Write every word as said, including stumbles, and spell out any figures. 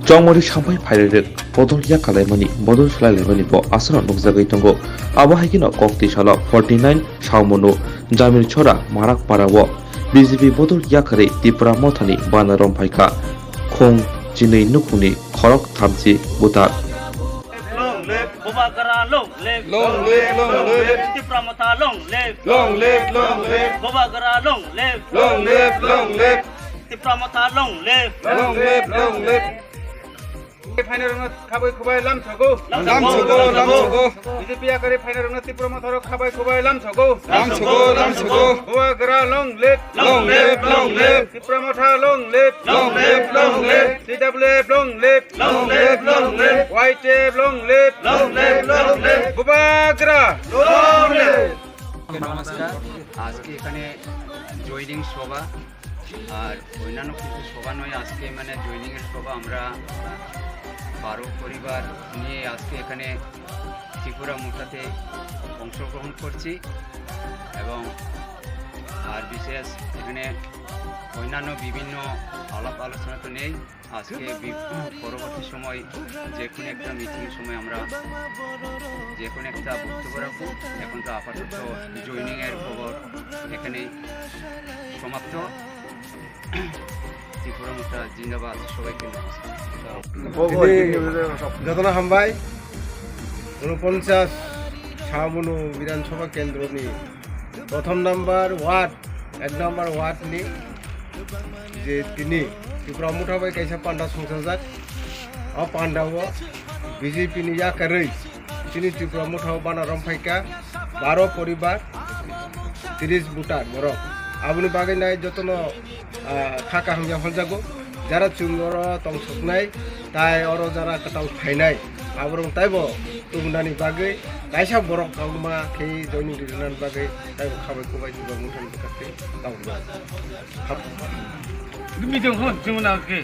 Chongmari sampai phairerek bodol yakalaimani, bodol swlailaimani bo aswrang nukjagwi tongo. Abo hai kheno kok twi salo forty nine Saumano Jamil Chora Marak Para o B J P bodol yakarwi Tipra Mothani bana romphaikha. Khung chinwi nukhungni khorok thamchi butar. Long live! Bubagra long live! Long live, long live! Tipra Motha long live! Long live, long live! Bubagra long live! Long live, long live! Tipra Motha long live! Long live, long live! Phainairokno khabai khubai lamsogo. Lamsogo, lamsogo. B J P yakarwi phainairokno Tipra Motharo khabai khubai lamsogo. Lamsogo, lamsogo. Bubagra long live. Long live, long live. Tipra Motha long live. Long live, long live. T W F long live. Long live, long live. Y T F long live. Long live, long live. Bubagra long live. নমস্কার। আজকে এখানে জয়নিং সভা আর অন্যান্য কিছু সভা নয়, আজকে মানে জয়নিং এর সভা। আমরা বারো পরিবার নিয়ে আজকে এখানে ত্রিপুরা মোর্চাতে অংশগ্রহণ করছি এবং আর বিশেষ এখানে অন্যান্য বিভিন্ন আলাপ আলোচনা তো নেই। আজকে বি-, পরবর্তী সময় যে কোনো একটা মিটিং সময় আমরা যে কোনো একটা বক্তব্য রাখবো। এখন তো আপাতত জয়নিং এর খবর এখানেই সমাপ্ত। ত্রিপুরা মোর্চা জিন্দাবাদ, সবাইকে নমস্কার। Jotono hambai, unoponchas Saumano Bidhan Sabha Kendroni prothom number ward, ek number ward ni je tini Tipra Motha bai kaisa panda songchajak, o panda o B J P ni yakarwi chini Tipra Motha o bana romphaikha baro poribar, tris voter borok. Aboni bagwi nai jotono ah, kha kaham ya hwnjago. Jara chwng oro tong soknai, tai oro jara kwtal phainai, aborok taibo tubunani bagwi kaisa borok kangma khe joining rinani bagwi taibo khabai kubai Tipra Mothani bwkhak tei tongma. Meeting hwn chwngna khe.